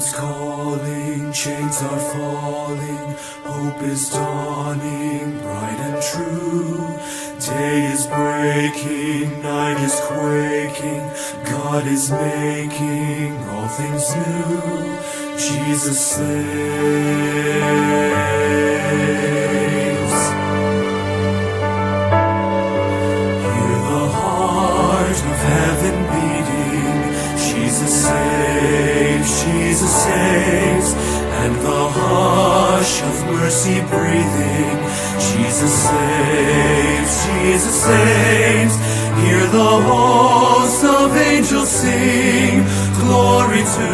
Heaven's calling, chains are falling, hope is dawning, bright and true. Day is breaking, night is quaking, God is making all things new. Jesus saves. Hear the heart of heaven beating. Jesus saves, Jesus saves, and the hush of mercy breathing. Jesus saves, Jesus saves. Hear the hosts of angels sing, glory to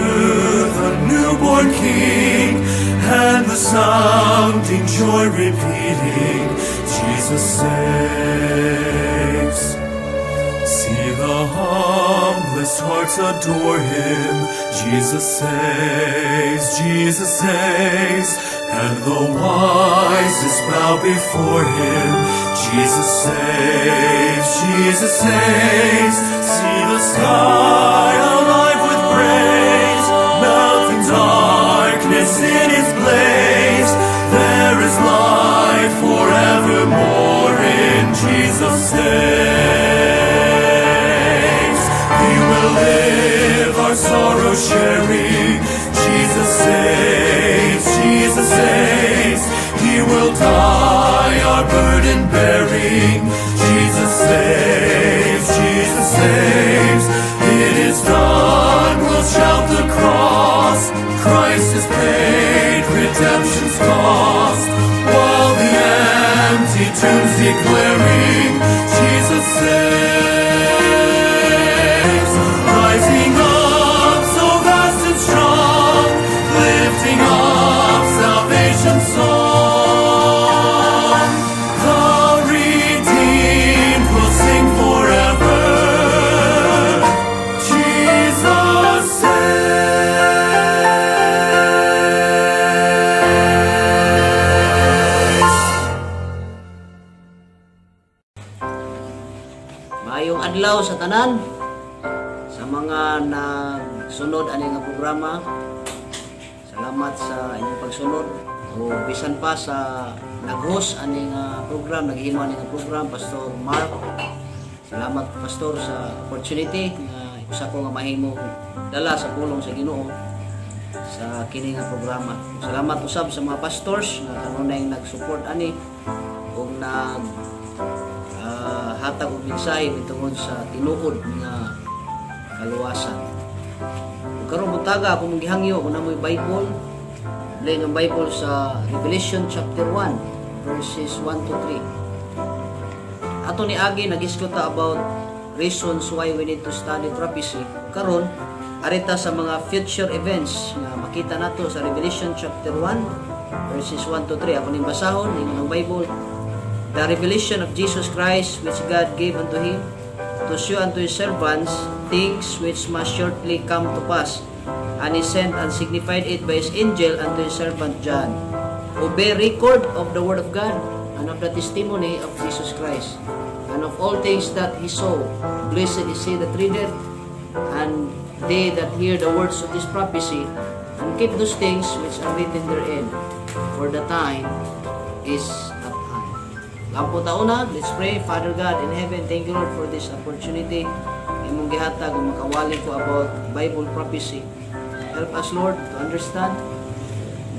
the newborn King, and the sounding joy repeating, Jesus saves. See the humblest hearts adore him. Jesus saves, Jesus saves, and the wisest bow before him. Jesus saves, Jesus saves. See the sky alive with praise, melting darkness in its blaze. There is life forevermore in Jesus saves. He will live our sorrow sharing. Jesus saves, Jesus saves. He will die our burden bearing. Jesus saves, Jesus saves. It is done, we'll shout the cross. Christ has paid redemption's cost. While the empty tomb's declaring, Jesus saves. Rising up so vast and strong, lifting up salvation's song. The redeemed will sing forever. Jesus saves. Maayong adlaw sa tanan sa mga nagsunod ani nga programa. Salamat sa inyong pagsunod o bisan pa sa nag-host ani nga program, naghimo ani nga program, Pastor Mark. Salamat, Pastor, sa opportunity nga usa ko nga mahimong dala sa pulong sa Ginoo sa kini nga programa. Salamat usab sa mga pastors nga kanunay nag-support ani ug nag hatag og mensahe tungod sa tinuod nga kaluwasan. Ug karon buntaga ako mong gihangyo kung namoy Bible, play ng Bible sa Revelation chapter 1 verses 1 to 3. Ato ni agi nag-iskwata about reasons why we need to study prophecy. Karon arita sa mga future events nga makita nato sa Revelation chapter 1 verses 1 to 3. Ako ning basahon ingon ang Bible: "The revelation of Jesus Christ, which God gave unto him to show unto his servants things which must shortly come to pass. And he sent and signified it by his angel unto his servant John, who bear record of the word of God and of the testimony of Jesus Christ, and of all things that he saw. Blessed is he that readeth, and they that hear the words of this prophecy, and keep those things which are written therein, for the time is at hand." Lampo tauna, let's pray. Father God in heaven, thank you, Lord, for this opportunity imong gihatag ug makawali ko about Bible prophecy. Help us, Lord, to understand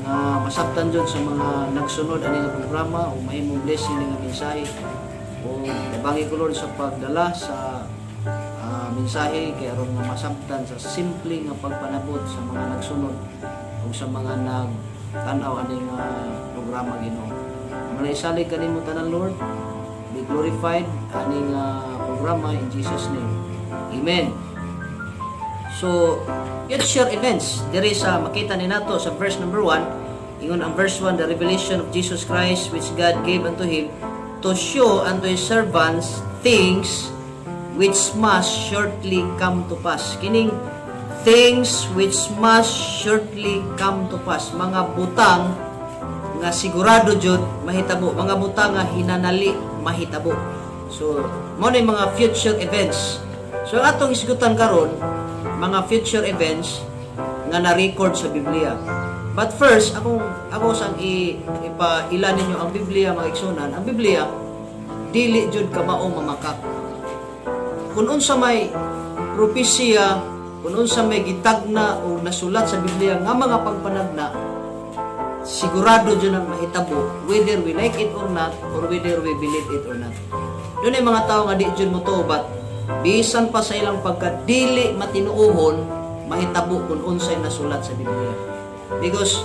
nga masabtan jud sa mga nagsunod ani nga programa o mahimong blessing nga mensahe. O tabangi ko, Lord, sa pagdala sa mensahe kay aron nga masabtan sa simple nga pagpanabot sa mga nagsunod o sa mga nagtan-aw ani nga programa, Ginoo. Mga isalig kanimo tanan, Lord. Be glorified ani nga programa in Jesus' name. Amen. So, future events diri sa makita ni nato sa verse number 1, ingon ang verse 1, "The revelation of Jesus Christ, which God gave unto him to show unto his servants things which must shortly come to pass." Kining things which must shortly come to pass, mga butang nga sigurado jud mahitabo, mga butang nga hinanali mahitabo. So, mao na yung mga future events. So, ang atong isgutan karon, mga future events nga nga na-record sa Biblia. But first, akong ako sang ipaila ninyo ang Biblia, mga igsunan. Ang Biblia dili jud kamao mamakak. Kung unsa may propesiya, kung unsa may gitagna o nasulat sa Biblia nga mga pagpanagna, sigurado jud ang mahitabo whether we like it or not or whether we believe it or not. Dunay mga tao nga di jud mo but bisan pa sa ilang pagkadili matinuohon, mahitabo kung unsay nasulat sa Biblia. Because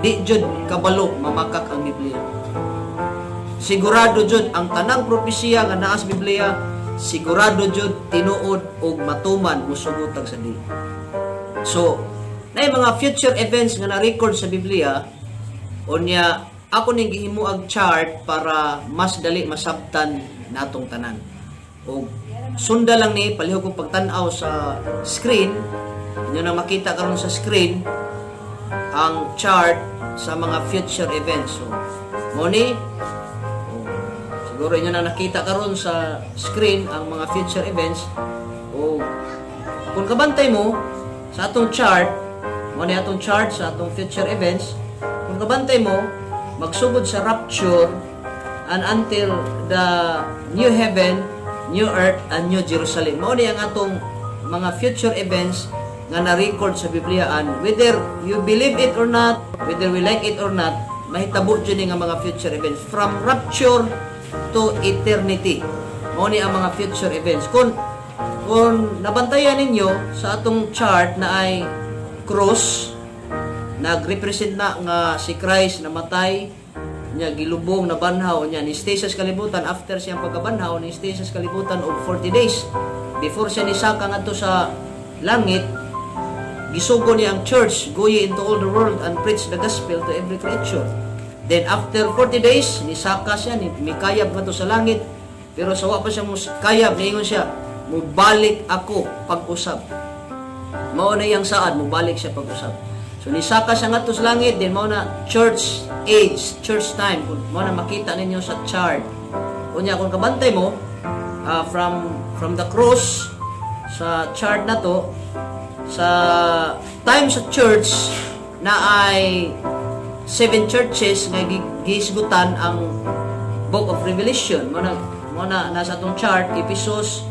di jud kabalo mamakak ang Biblia. Sigurado jud ang tanang propesiya nga naa sa Biblia, sigurado jud tinuod og matuman, musugot tag sa di. So, naay mga future events nga na-record sa Biblia, unya ako ning gihimuag chart para mas dali masabtan natong tanan. Og sunda lang ni, palihog og pagtan-aw sa screen, inyo nang makita karon sa screen ang chart sa mga future events. So, mo ni, oh, siguro inyo na nakita karon sa screen ang mga future events. O kung kabantay mo sa atong chart, mo ni atong chart sa atong future events, kung kabantay mo, magsugod sa rapture and until the new heaven, new earth, and new Jerusalem. Mao ni ang atong mga future events nga na-record sa Biblia, and whether you believe it or not, whether we like it or not, mahitabo jud ni nga mga future events from rapture to eternity. Mao ni ang mga future events. Kung nabantayan ninyo sa atong chart na ay cross, nag-represent na nga si Christ namatay niya, gilubong, nabanhaw niya, ni stay sa kalibutan. After siyang pagkabanhaw, ni stay sa kalibutan og 40 days before siya nisaka ngadto sa langit. Gisugo niya ang church, "Go ye into all the world and preach the gospel to every creature." Then after 40 days, nisaka siya, ni mikayab ngadto sa langit, pero sa wa pa siya kayab, niingon siya, "Mubalik ako pag-usab." Mao na iyang saad, mubalik siya pag-usab. So nisaka siya ngadto sa langit, then mao na church age, church time. Kung mao na makita ninyo sa chart. Unya kung kabantay mo from the cross sa chart na to sa time sa church na ay seven churches nga gihisgutan ang Book of Revelation. Mo na nasa atong chart, Ephesus,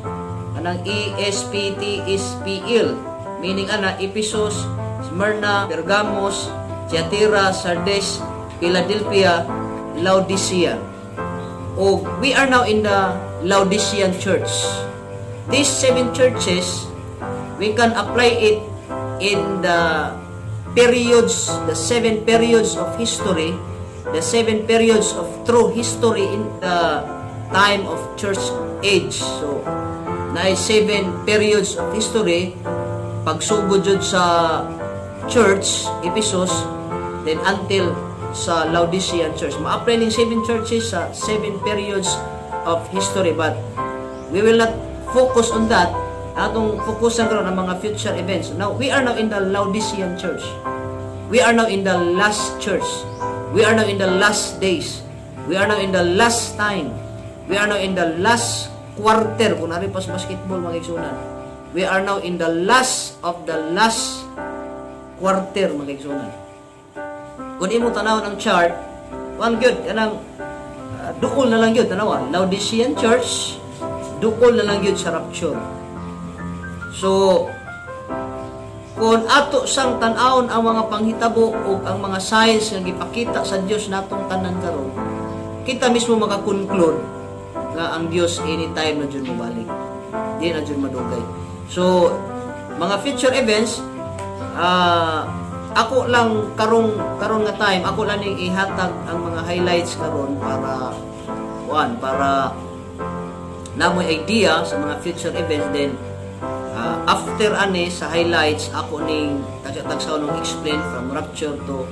kanang E S P T S P L, meaning ana Ephesus, Smyrna, Pergamos, Thyatira, Sardis, Philadelphia, Laodicea. O we are now in the Laodicean church. These seven churches, we can apply it in the periods, the seven periods of history, the seven periods of true history in the time of church age. So, naay seven periods of history, pagsugod jud sa church, Ephesus, then until sa Laodicean church. Ma-apply ning seven churches sa seven periods of history, but we will not focus on that. Atong focusan karon ang mga future events. Now, we are now in the Laodicean church. We are now in the last church. We are now in the last days. We are now in the last time. We are now in the last quarter. Kung nari pa sa basketball, mga igsunan. We are now in the last of the last quarter, mga igsunan. Kung imo tanawon ang chart, one good, kanang duol na lang gyud, tanawa. Laodicean church, duol na lang gyud sa rapture. So, kung ato sang tan-awon ang mga panghitabo ug ang mga signs nga gipakita sa Dios natong tanan karon, kita mismo maka-conclude nga ang Dios anytime na jud mobalik. Di na jud madugay. So, mga future events, ako lang karong karon nga time, ako lang ning ihatag ang mga highlights karon para kuan, para namoy idea sa mga future events. Then after ani sa highlights, ako ning tagsa-tagsa nung explain from rapture to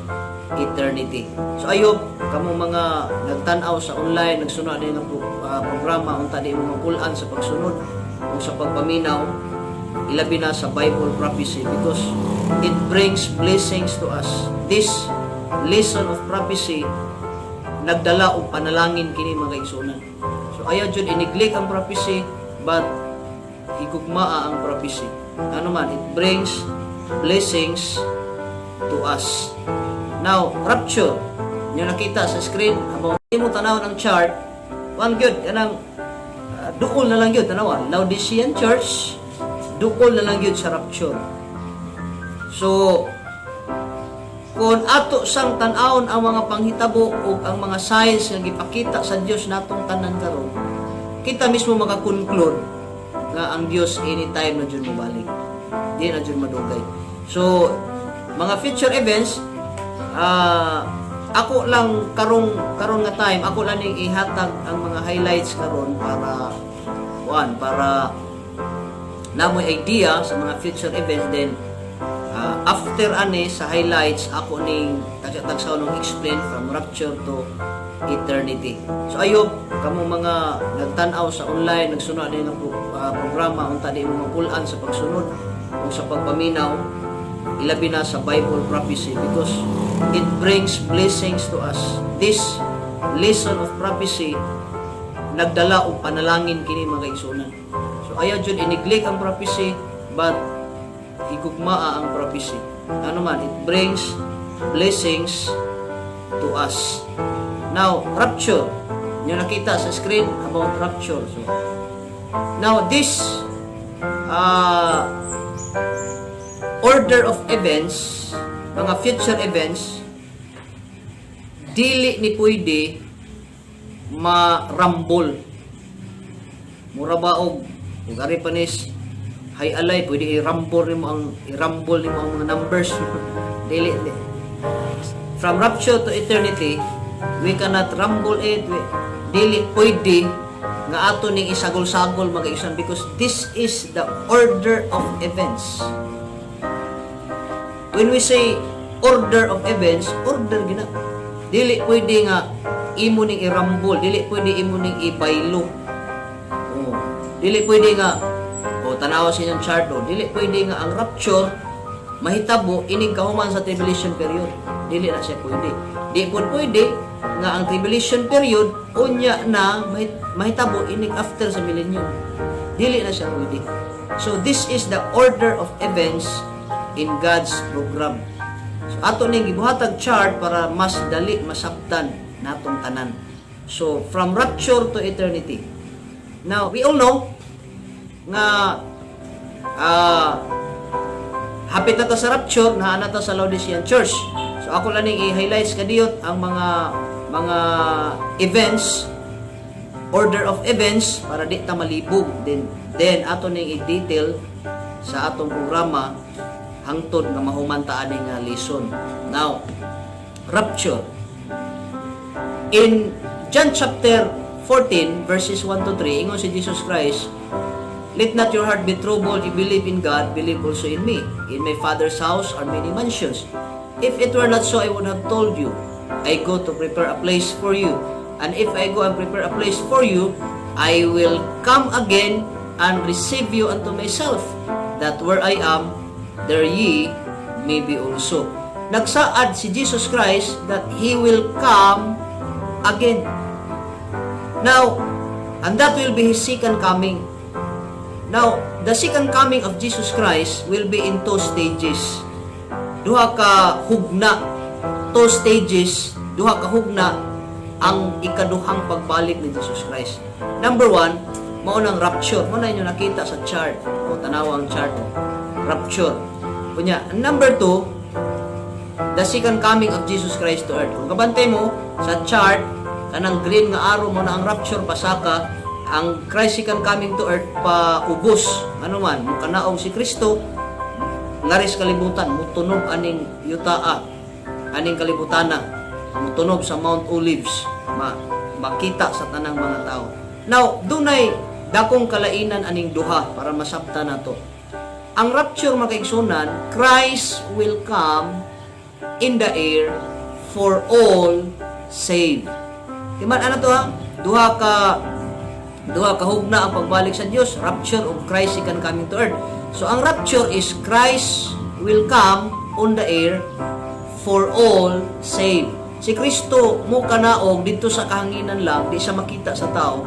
eternity. So ayo kamo mga nagtan-aw sa online, nagsunod din ng programa, unta di mo mapulan sa pagsunod o sa pagpaminaw, ilabi na sa Bible prophecy, because it brings blessings to us. This lesson of prophecy, nagdala og panalangin kini, mga igsunan. So ayaw jud i-neglect ang prophecy, but higugmaa ang prophecy. Ano man, it brings blessings to us. Now, rapture. Inyo nakita sa screen about mo tanaw ng chart, one good kanang duol na lang gyud tanawa. Laodicean Church, duol na lang gyud sa rapture. So, kung ato sang tan-awon ang mga panghitabo ug ang mga signs nga gipakita sa Dios natong tanan karon, kita mismo maka-conclude nga ang Dios anytime na jud mobalik. Di na jud madugay. So, mga future events, ako lang karong karon nga time, ako lang ning ihatag ang mga highlights karon para kuan, para namoy idea sa mga future events. Then after ani sa highlights, ako ning tagsa-tagsa nung explain from rapture to eternity. So ayo kamo mga nagtan-aw sa online, nagsunod din ng programa, unta di mo mapulan sa pagsunod o sa pagpaminaw, ilabi na sa Bible prophecy, because it brings blessings to us. This lesson of prophecy, nagdala og panalangin kini, mga kaigsunan. So ayaw jud i-neglect ang prophecy, but higugmaa ang prophecy. Ano man, it brings blessings to us. Now, rapture. Inyo nakita sa screen about rapture. So, now this order of events, mga future events, dili ni pwede ma-rumble. Mura ba og ari panis hay alay, pwede i-rumble nimo ang mga numbers? Dili, di. From rapture to eternity, we cannot rumble it. Dili pwede nga ato ning isagol-sagol, mga igsoon, because this is the order of events. When we say order of events, order gina. Dili pwede nga imo ning i-rumble, dili pwede imo ning ibaylo. Oh, dili pwede nga, oh, tanawa sa inyong chart, oh, dili pwede nga ang rapture mahitabo inig kahuman sa tribulation period. Dili na siya pwede. Di pud pwede nga ang tribulation period unya na mahitabo inig after sa millennium. Dili na siya pwede. So this is the order of events in God's program. So ato ning gibuhatag chart para mas dali masabtan natong tanan. So from rapture to eternity. Now, we all know nga hapit na ta sa rapture, naa na ta sa Laodicean Church. So ako lang ning i-highlights kadiyot ang mga events, order of events, para di ta malibog. Then ato ning i-detail sa atong programa hangtod nga mahuman ta ani nga lesson. Now, rapture. In John chapter 14 verses 1 to 3, ingon si Jesus Christ, "Let not your heart be troubled. You believe in God, believe also in me. In my Father's house are many mansions. If it were not so, I would have told you. I go to prepare a place for you. And if I go and prepare a place for you, I will come again and receive you unto myself, that where I am, there ye may be also." Nagsaad si Jesus Christ that He will come again. Now, and that will be His second coming. Now, the second coming of Jesus Christ will be in two stages. Duha ka hugna, two stages, duha ka hugna ang ikaduhang pagbalik ni Jesus Christ. Number one, mao nang rapture. Mao na inyo nakita sa chart. O tanawa ang chart. Rapture. Kunya, number two, the second coming of Jesus Christ to earth. Kung kabantay mo sa chart, kanang green nga arrow mao na ang rapture pasaka, ang Christ second coming to earth paubos. Ano man, mukanaog si Kristo ngaris kalibutan, mutunob aning yutaa, aning kalibutana, mutunob sa Mount Olives, makita sa tanang mga tao. Now, dunay dakong kalainan aning duha para masabta nato. Ang rapture, mga kaigsunan, Christ will come in the air for all saved. Timan ano to ha? Duha ka hugna ang pagbalik sa Dios, rapture ug Christ second coming to earth. So ang rapture is Christ will come on the air for all saved. Si Kristo mo kanaog dito sa kahanginan lang, di siya makita sa tao.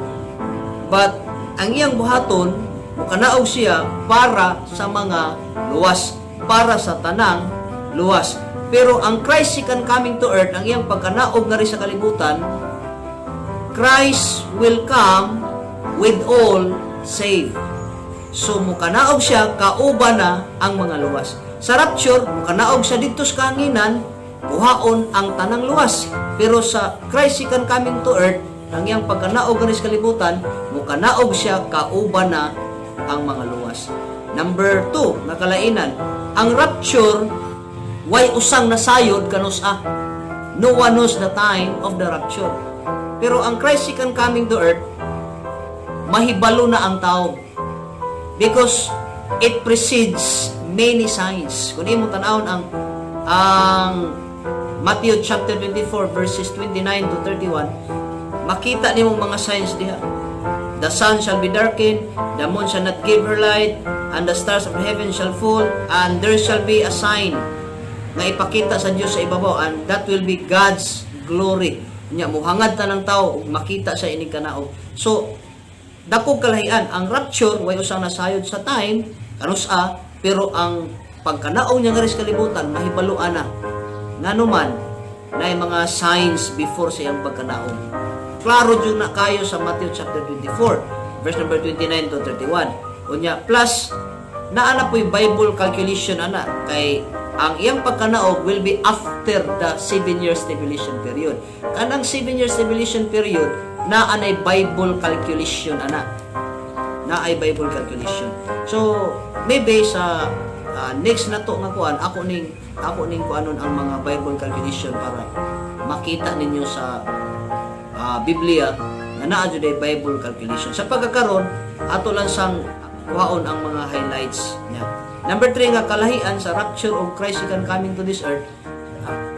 But ang iyang buhaton, mukanaog siya para sa mga luwas. para sa tanang luwas. Pero ang Christ second coming to earth, ang iyang pagkanaog ngari sa kalibutan, Christ will come with all saved. So mukanaog siya, kauban na ang mga luwas. Sa rapture, mukanaog siya didto sa kahanginan, kuhaon ang tanang luwas. Pero sa Christ second coming to earth, ang iyang pagkanaog ngari sa kalibutan, mukanaog siya, kauban na ang mga luwas. Number 2, nga kalainan, ang rapture way usang nasayod kanusa. No one knows the time of the rapture. Pero ang Christ second coming to earth, mahibalo na ang tao. Because it precedes many signs. Kung imo tan-awon ang Matthew chapter 24 verses 29 to 31, makita nimo mga signs diha. The sun shall be darkened, the moon shall not give her light, and the stars of heaven shall fall, and there shall be a sign nga ipakita sa Dios sa ibabaw, and that will be God's glory. Nya muhangad tanang tao ug makita sa ining kanaog. So dakog kalahian ang rapture, way usang nasayod sa time kanusa, pero ang pagkanaog niya ngari sa kalibutan, mahibaloan na, nganuman naay mga signs before sa iyang pagkanaog. Klaro jud na kayo sa Matthew chapter 24 verse number 29 to 31. Unya plus naa na po'y Bible calculation ana, kay ang iyang pagkanaog will be after the 7 years tribulation period. Kanang 7 years tribulation period, naa nay Bible calculation ana. Naay Bible calculation. So maybe sa next na to nga kuan, ako ning kuanon ang mga Bible calculation para makita ninyo sa Biblia nga naa jud ay Bible calculation. Sa pagkakaron, ato lang sang kuhaon ang mga highlights niya. Number 3 nga kalahian sa rapture of Christ second coming to this earth.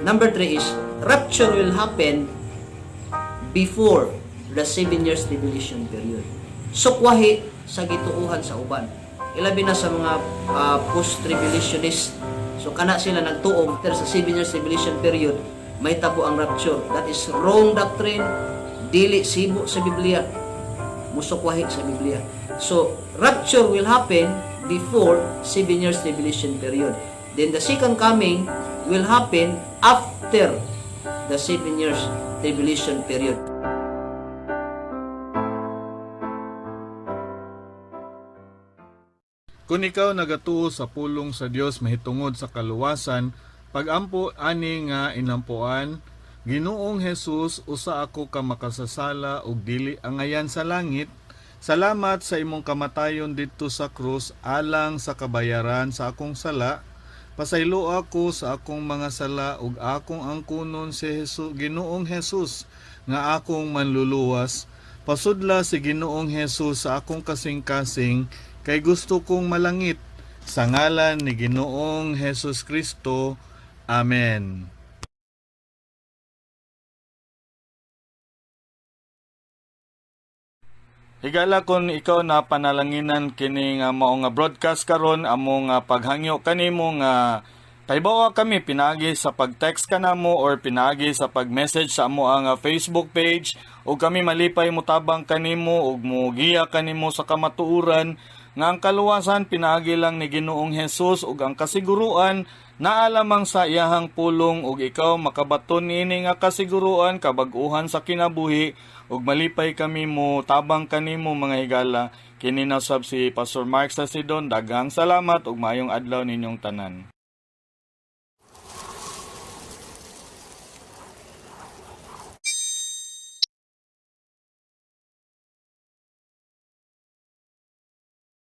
Number 3 is rapture will happen before the 7 years tribulation period. Sukwahi sa gituuhan sa uban. Ilabi na sa mga post-tribulationist. So kana sila nagtuo after sa 7 years tribulation period may tabo ang rapture. That is wrong doctrine. Dili sibo sa Biblia. Musukwahi sa Biblia. So, rapture will happen before 7 years tribulation period. Then the second coming will happen after the 7 years tribulation period. Kung ikaw nagatuo sa pulong sa Dios mahitungod sa kaluwasan, pagampo ani nga inampuan: Ginoong Jesus, usa ako ka makasasala ug dili angayan sa langit. Salamat sa imong kamatayon didto sa krus alang sa kabayaran sa akong sala. Pasaylo ako sa akong mga sala ug akong angkunon si Jesus, Ginoong Jesus, nga akong manluluwas. Pasudla si Ginoong Jesus sa akong kasing-kasing kay gusto kong malangit. Sa ngalan ni Ginoong Jesus Kristo. Amen. Higala, kon ikaw na panalanginan kini nga mao nga broadcast karon, amo nga paghangyo kanimo nga pahibawa kami pinaagi sa pag-text kanamo or pinaagi sa pag-message sa amo ang Facebook page, ug kami malipay motabang kanimo ug mogiya kanimo sa kamatuoran nga ang kaluwasan pinaagi lang ni Ginoong Hesus ug ang kasiguruan naa lamang sa iyahang pulong, ug ikaw makabaton niini nga kasiguruan, kabag-uhan sa kinabuhi, ug malipay kami mo tabang kanimo, mga higala. Kini na sab si Pastor Mark Sasidon. Daghang salamat ug maayong adlaw ninyong tanan.